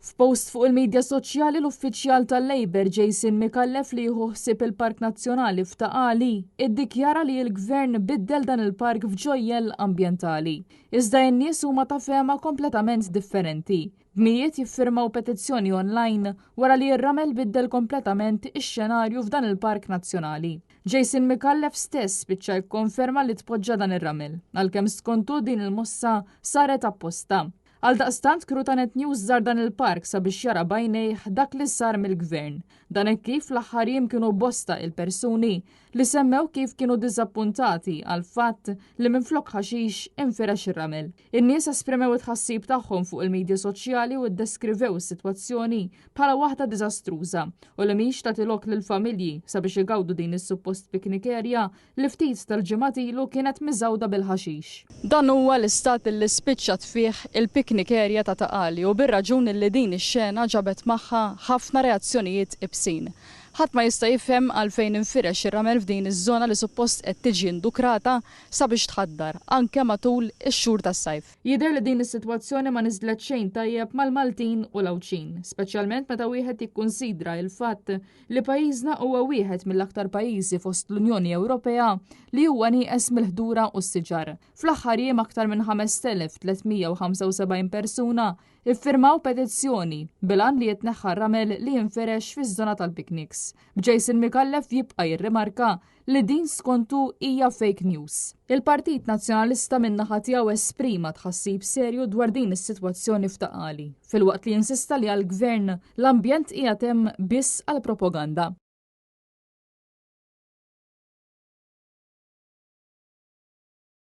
F'post fuq il-midja soċjali l-uffiċjal tal-Labour Jason Micallef li jieħu ħsieb il-Park Nazzjonali f'Ta' Qali iddikjara li l-Gvern biddel dan il-park f'ġojjell ambjentali. Iżda n-nies huma ta' fehma kompletament differenti. B'mijiet jiffirmaw petizzjoni online wara li r-ramel biddel kompletament ix-xenarju f'dan il-Park Nazzjonali. Jason Micallef stess spiċċa jikkonferma li tpoġġa dan ir-ramel, għalkemm skontu din il-mossa saret apposta. Għaldaqstant crew ta' Net News żar dan il-park sabiex jara b'għajnejh dak li sar mill-Gvern. Dan hekk kif l-aħħar jiem kienu bosta il-persuni li semmew kif kienu diżappuntati għall-fatt li minflok ħaxix infirex ir-ramel. In-nies esprimew it-tħassib tagħhom fuq il-midja soċjali u ddeskrivew is-sitwazzjoni bħala waħda diżastruża u li mhix tagħti lok lill-familji sabiex igawdu din is-suppost picnic area li ftit tal-ġimgħat ilu kienet miżgħuda bil-ħaxix. Dan huwa l-istat li spiċċat fih il-picnic area ta' Ta' Qali u bir-raġun li din ix-xena ġabet magħha ħafna reazzjonijiet ibsin. Ħadd ma jista' jifhem għalfejn infirex ir-ramel f'din iż-żona li suppost qed tiġi indukrata sabiex tħaddar, anke matul ix-xhur tas-sajf. Jidher li din is-sitwazzjoni ma niżlet xejn tajjeb mal-Maltin u l-Għawdxin, speċjalment meta wieħed jikkunsidra il-fatt li pajjiżna huwa wieħed mill-aktar pajjiżi fost l-Unjoni Ewropea li huwa nieqes mill-ħdura u s-siġar. Fl-aħħar jiem aktar minn 5375 persuna iffirmaw petizzjoni bil-għan li jitneħħa r-ramel li jinfirex fiż-żona tal-picnics. B'Jason Micallef jibqa' jirrimarka li din skontu hija fake news. Il-Partit Nazzjonalista min-naħa tiegħu esprima tħassib serju dwar din is-sitwazzjoni f'Ta' Qali, filwaqt li insista li għall-Gvern l-ambjent qiegħed hemm biss għall-propaganda.